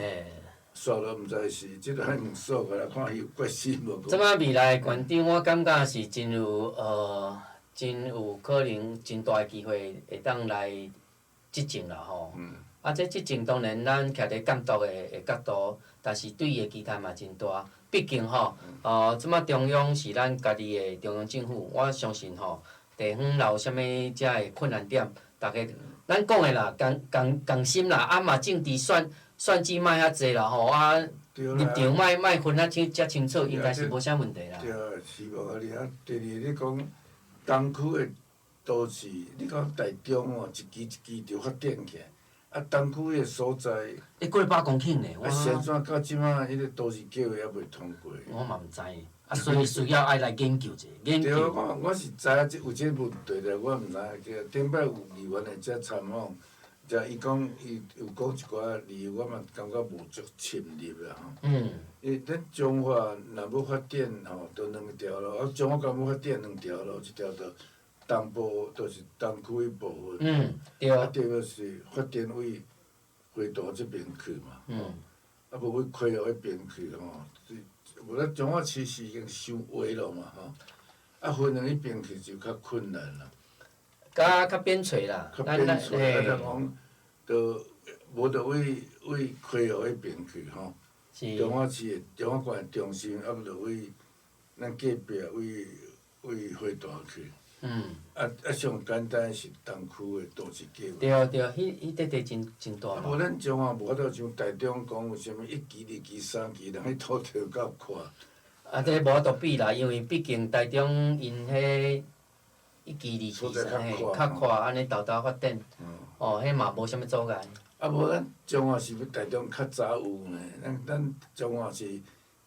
煞落毋知是，這個愛問數過來看伊有決心無。這擺未來縣長，我感覺是真有可能，真大的機會會當來執政啦吼。啊，這執政當然咱徛佇監督的角度，但是對伊的期待嘛真大。畢竟吼，這擺中央是咱家己的中央政府，我相信吼，地方若有啥物遮的困難點，逐家咱講的啦，共心啦，啊嘛政治選舉莫遐濟啦吼，啊立場莫分啊清遮清楚，應該是無啥問題啦。對啊，希望啊，爾第二你講東區的都市，你講台中哦，一支一支就發展起來。啊，東區的所在，欸，過百公頃呢。啊，是按怎到這擺，彼個都市計畫猶未通過。我嘛毋知，啊，所以需要愛來研究者，研究。對，我是知影這有這問題咧，我毋知影。頂擺有議員來遮參訪，就伊講伊有講一寡理由，我嘛感覺無足深入啦吼。因為咱彰化若欲發展吼，就兩條路，啊，彰化敢欲發展兩條路，一條就東部，就是東區彼部分。啊，第二個是發展為花壇這邊去嘛。啊，無欲溪湖彼邊去吼，無咱彰化市是已經傷歪了嘛吼，啊，花蓮彼邊去就較困難啦。較較邊陲啦。較邊陲，啊，就講，就無就為為溪湖彼邊去吼。彰化市的彰化縣的中心，啊，無就為咱隔壁為為花壇去。啊啊，上簡單是東區的都市計劃。對對，彼彼塊地真真大嘛。無咱彰化無法度像台中講有啥物一期、二期、三期，人彼土地夠闊。啊，這無法度比啦，因為畢竟台中𪜶彼一期、二期、三期較闊，按呢沓沓發展，哦，彼嘛無啥物阻礙。啊，無咱彰化是比台中較早有呢，咱咱彰化是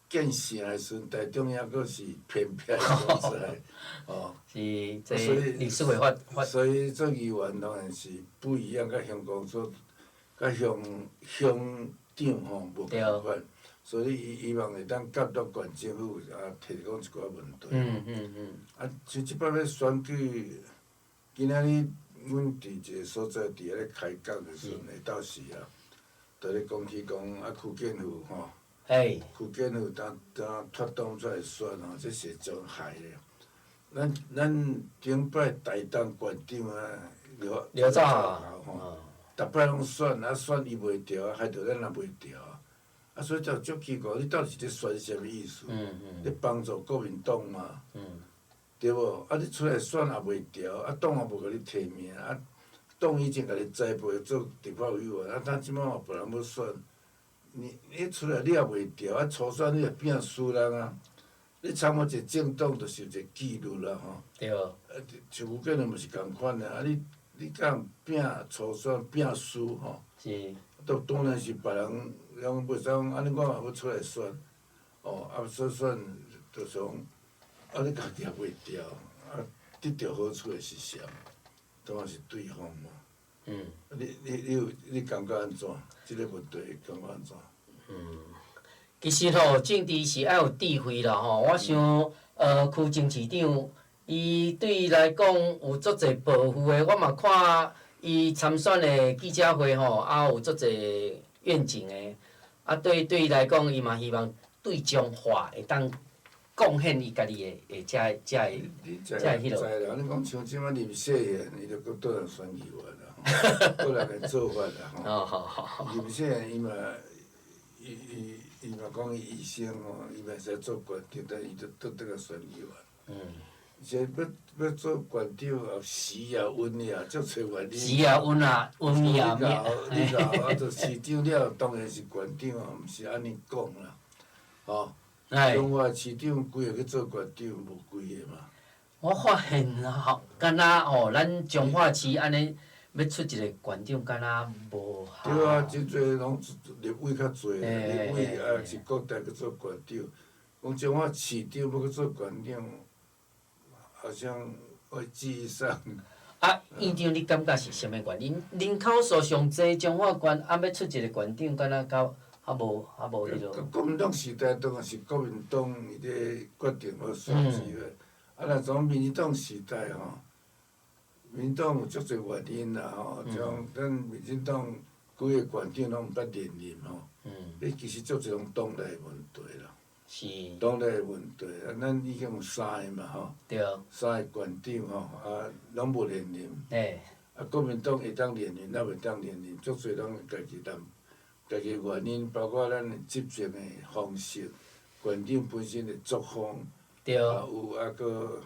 建城的時陣，台中猶閣是偏僻的所在，哦。是，這歷史會發發。所以做議員當然是不一樣，佮鄉公所、佮鄉鄉長吼無仝款，所以伊希望會當監督縣政府啊，提供一寡問題。啊，像這擺欲選舉，今仔日阮佇一個所在佇遐咧開講的時陣，下晝時啊，就咧講起講啊，區建府吼，區建府當當脫黨出來選吼，這是真害的。咱咱頂擺台東縣長啊，劉劉兆豪吼，逐擺攏選啊選伊袂著，害著咱也袂著啊。啊，所以就足奇怪，你到底是咧選啥物意思？咧幫助國民黨嘛？對無？啊，你出來選也袂著，啊，黨也無共你提名，啊，黨以前共你栽培做立法委員，啊，咱這擺嘛別人欲選，你你出來你也袂著，啊，初選你也拼輸人啊。你參加一個政黨，就是有一個紀律啦吼。啊，像吳建仁嘛是仝款的，啊，你你敢拼初選拼輸吼？都當然是別人，人袂使講，按呢我嘛欲出來選，哦，啊，選選就是講，啊，你家己也袂著，啊，得著好處的是誰？當然是對方嘛。你你你有你感覺按怎？這個問題感覺按怎？其實吼，政治是愛有智慧啦吼。我想，區前市長，伊對伊來講有足濟抱負的。我嘛看伊參選的記者會吼，啊有足濟願景的。啊，對對伊來講，伊嘛希望對彰化會當貢獻伊家己的的這這個這個彼落。知啦，你講像這擺林世賢，伊就閣倒來選議員啦，吼，個人的做法啦吼。哦，好好好。林世賢伊嘛。伊伊伊嘛講伊醫生吼，伊嘛會使做縣長，但伊就倒轉來選議員。是欲欲做縣長，也時也運也，足濟原因。時也運啊，運也你𠢕你𠢕啊，做市長了，當然是縣長啊，毋是按呢講啦，吼。彰化市長幾个去做縣長，無幾个嘛。我發現吼，敢若吼，咱彰化市按呢。欲出一個縣長，敢若無對啊，真濟攏立委較濟，立委啊是國大去做縣長。講彰化市長欲去做縣長，好像我記憶上。啊，院長，你感覺是啥物原因？人口數上濟，彰化縣啊，欲出一個縣長，敢若較較無較無彼落。國民黨時代當然是國民黨伊咧決定欲選舉的，啊，若從民進黨時代吼。民進黨有足濟原因啦吼，像咱民進黨幾个縣長攏毋捌連任吼，彼其實足濟攏黨內問題啦。黨內問題啊，咱已經有三个嘛吼，三个縣長吼，啊，攏無連任。啊，國民黨會當連任，咱袂當連任，足濟攏家己擔，家己原因，包括咱的執政的方式，縣長本身的作風，啊有啊閣。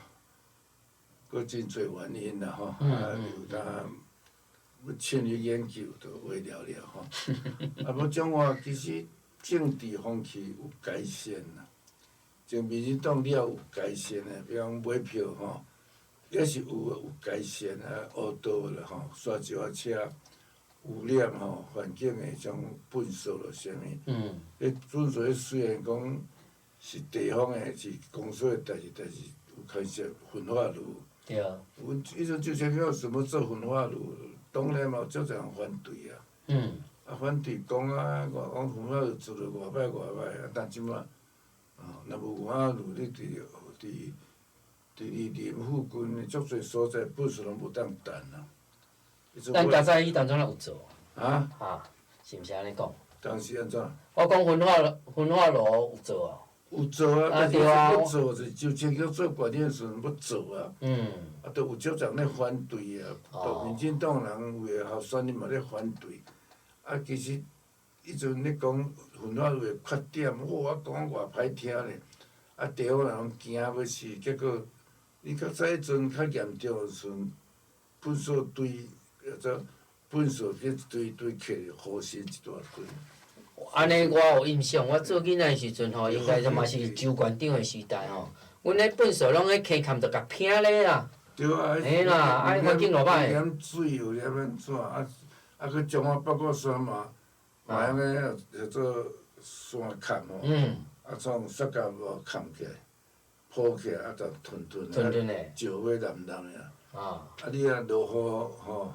閣真濟原因啦吼，啊有當欲深入研究就話了了吼。啊，無彰化其實政治風氣有改善啦，從民進黨了有改善的，比如講買票吼，也是有有改善啊，烏道啦吼，沙石仔車污染吼，環境的種糞掃囉啥物。彼糞掃雖然講是地方的，是公所的代誌，但是有牽涉焚化爐。對。阮彼陣就想要什麼做焚化爐，當然嘛有足濟人反對啊。啊，反對講啊，我講焚化爐做得偌歹偌歹啊，但這擺，哦，若無焚化爐，你佇林附近的足濟所在，糞埽攏無當擲啊。咱較早彼當陣有做。啊？啊，是毋是按呢講？當時按怎？我講焚化爐有做啊。有做啊，但是欲做就就前叫做決定的時陣欲做啊。啊，都有足濟人咧反對啊，民進黨人有的候選人嘛咧反對。啊，其實彼陣咧講焚化爐的缺點，哦，我講偌歹聽咧，啊，地方人攏驚欲死，結果你較早彼陣較嚴重的時陣，糞埽堆叫做糞埽去一堆堆起來，雨濕一大堆。按呢我有印象，我做囡仔的時陣吼，應該嘛是周縣長的時代吼，阮彼糞埽攏喺溪坎就共拚咧啦。對啊，嘿啦，啊環境偌歹。有染水，有染按怎啊？啊，閣彰化八卦山嘛，嘛遐個叫做山崁吼，啊，創雪甲無崁起來，鋪起來，啊，就吞吞，吞吞的，石灰澹澹的。啊，你若落雨吼，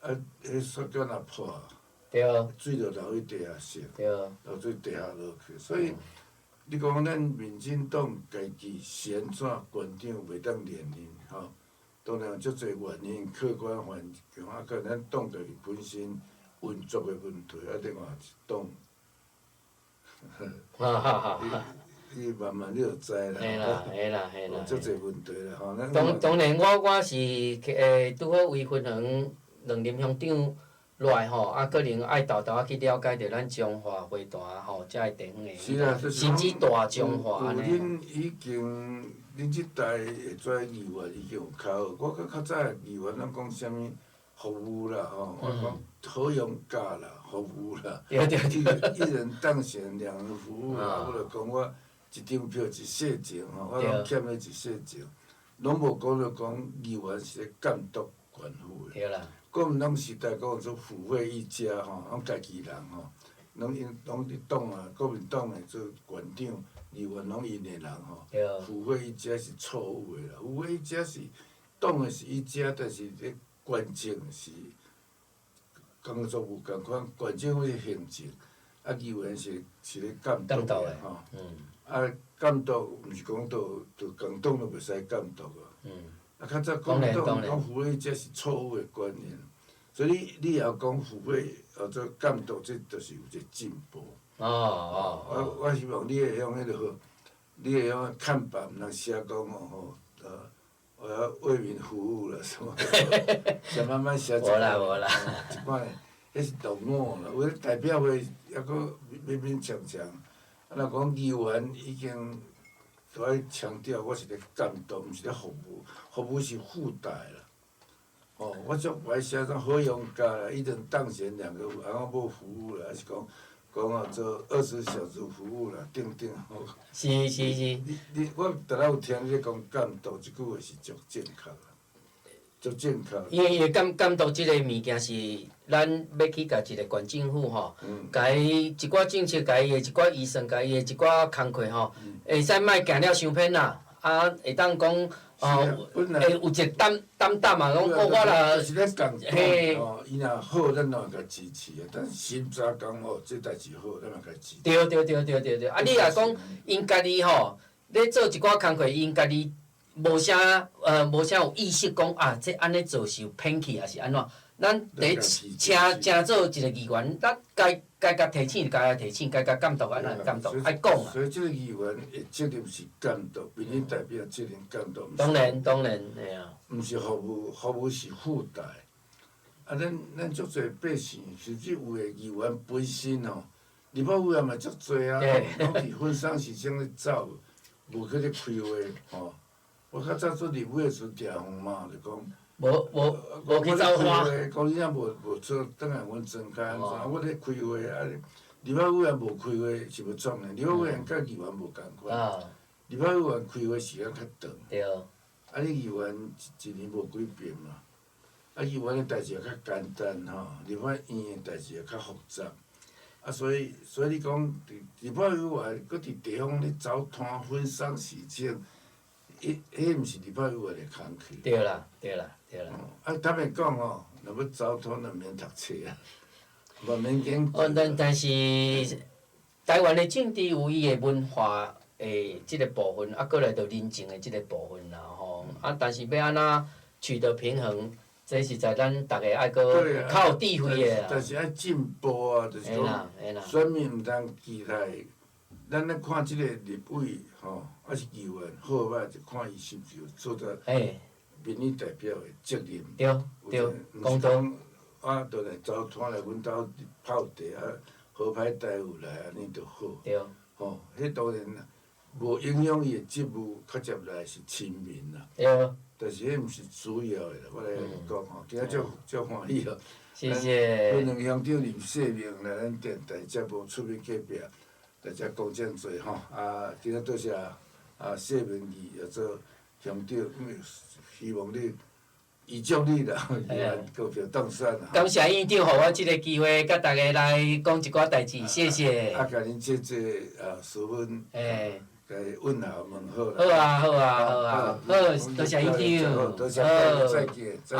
啊，彼雪甲若破，水就流去地下室，流水地下落去，所以你講咱民進黨家己是按怎縣長袂當連任吼？當然有足濟原因，客觀環境啊，閣咱黨家己本身運作的問題，啊，另外一黨，你慢慢你就知啦。嘿啦，嘿啦，嘿啦。足濟問題啦，吼。當然我是拄好為分園兩任鄉長落來吼，啊，可能愛沓沓仔去了解著咱彰化花壇吼，遮个地方的，甚至大彰化按呢。恁已經，恁這代會做議員已經有較好，我閣較早議員攏講啥物服務啦吼，我講好用價啦，服務啦，一人當選兩人服務啦，我就講我一張票一世情吼，我攏欠彼一世情，攏無講著講議員是咧監督縣府的。對啦。國民黨時代講做府會一家吼，攏家己人吼，攏𪜶攏佇黨啊，國民黨的做縣長、議員攏𪜶的人吼。府會一家是錯誤的啦，府會一家是黨的是一家，但是咧縣政是工作無仝款，縣政府是行政，啊議員是咧監督的吼。啊，監督毋是講就共黨就袂使監督啊。啊，較早講黨講府會一家是錯誤的觀念，所以你也講府會或者監督，這就是有一個進步。我希望你會用彼个，你會用看板，毋通寫講哦吼，我要為民服務啦，什麼？先慢慢寫。無啦無啦。一擺，彼是同我啦，有的代表會抑閣勉勉強強。啊，若講議員已經都愛強調，我是咧監督，毋是咧服務，服務是附帶啦。哦，我足愛寫做好用價啦，一人當選兩個，啊，我無服務啦，還是講講啊做20小時服務啦，等等吼。你你我逐仔有聽你講監督，這句話是足正確啦，足正確。因為伊監督這個物件是咱欲去共一個縣政府吼，共伊一寡政策，共伊的一寡預算，共伊的一寡工課吼，會使莫行了傷偏啦，啊，會當講哦，會有一個擔擔擔嘛，講哦，我若就是咧共黨吼，伊若好，咱攏會共支持的。但審查講哦，這代誌好，咱嘛共支持。對對對對對對，啊，你若講𪜶家己吼，咧做一寡工課，𪜶家己無啥有意識講啊，這按呢做是有偏去，抑是按怎？咱佇請做一個議員，咱該共提醒，該共提醒，該共監督，按怎監督，愛講啊。所以這個議員的責任是監督，民意代表責任監督。當然當然，嘿啊。毋是服務，服務是附帶。啊，咱足濟百姓，甚至有的議員本身吼，立法委員嘛足濟啊，攏佇分散市場咧走，無去咧開會吼。我較早做立委的時陣，定訪嘛，就講。無去走花。講你若無做，轉來阮莊跤按怎？我咧開會啊，立法委員無開會是欲創呢？立法委員佮議員無仝款。立法委員開會時間較長。啊，你議員一年無幾遍嘛？啊，議員的代誌也較簡單吼，立法院的代誌也較複雜。啊，所以你講佇立法委員閣佇地方咧走攤分送市政，彼毋是立法委員的工課。對啦，對啦，對啦。啊，坦白講吼，若若欲走通就免讀冊啊，無免研究。哦，但是台灣的政治有伊的文化的這個部分，啊，閣來著人情的這個部分啦，吼。啊，但是欲按怎取得平衡，這實在咱逐个愛閣較有智慧的啦。但是愛進步啊，就是講選民毋通期待，咱咧看這個立委吼，抑是議員好歹，就看伊是毋是有做到民意代表的責任。對對，講對。啊，就來走攤來阮兜泡茶啊，好歹待遇來按呢就好。吼，彼當然無影響伊的職務，較接來是親民啦。但是彼毋是主要的啦，我來講吼，今仔足足歡喜哦。謝謝。花蓮鄉長林世明來咱電台節目出面客壁，來遮講遮濟吼。啊，今仔多謝啊世明議也做鄉長，希望你預祝你啦，高票當選啦。感謝院長予我這個機會，佮大家來講一寡代誌，謝謝。啊，共恁姐姐啊，淑芬，共問候問好。好啊，好啊，好啊，好，多謝院長。好，多謝，再見，再見。